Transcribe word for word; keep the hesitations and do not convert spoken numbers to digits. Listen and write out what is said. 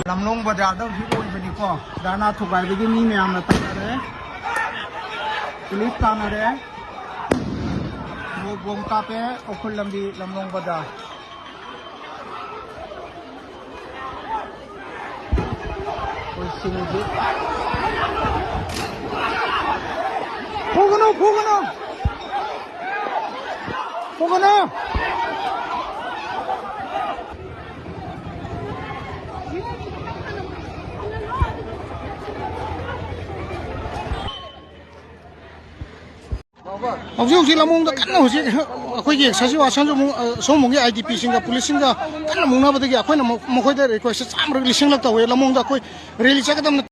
ꯂꯝꯂꯣꯡ ꯕꯖꯥꯔꯗ ꯍꯧꯖꯤꯛ ꯑꯣꯏꯕꯅꯤꯀꯣ꯫ ꯙꯔꯅꯥ ꯊꯨꯒꯥꯏꯕꯒꯤ ꯃꯤ ꯃꯌꯥꯝꯅ ꯇꯥꯟꯅꯔꯦ, ꯄꯨꯂꯤꯁ ꯇꯥꯟꯅꯔꯦ꯫ ꯃꯣꯏ ꯕꯣꯝ ꯀꯥꯞꯄꯦ, ꯎꯈ꯭ꯔꯨꯜ ꯂꯝꯕꯤ, ꯂꯝꯂꯣꯡ ꯕꯖꯥꯔ꯫ ꯑꯩꯈꯣꯏ ꯁꯤꯡꯁꯤ ꯐꯨꯒꯅꯨ, ꯐꯨꯒꯅꯨ! ꯐꯨꯒꯅꯨ! ꯍꯧꯖꯤꯛ ꯍꯧꯖꯤꯛ ꯂꯝꯂꯣꯡꯗ ꯀꯟꯅ ꯍꯧꯖꯤꯛ ꯑꯩꯈꯣꯏꯒꯤ ꯁꯖꯤꯋꯥ ꯁꯟꯖꯨ, ꯑ, ꯁꯣꯝꯕꯨꯡꯒꯤ ꯑꯥꯏ ꯗꯤ ꯄꯤꯁꯤꯡꯒ ꯄꯨꯂꯤꯁꯁꯤꯡꯒ ꯀꯟꯅ ꯃꯨꯛꯅꯕꯗꯒꯤ ꯑꯩꯈꯣꯏꯅ ꯃ-, ꯃꯈꯣꯏꯗ ꯔꯤꯀ꯭ꯋꯦꯁ ꯆꯥꯝꯃꯔꯛ ꯂꯤꯁꯤꯡꯂꯛ ꯇꯧꯋꯦ꯫ ꯂꯝꯂꯣꯡꯗ ꯑꯩꯈꯣꯏ ꯔꯦꯂꯤ ꯆꯠꯀꯗꯕꯅ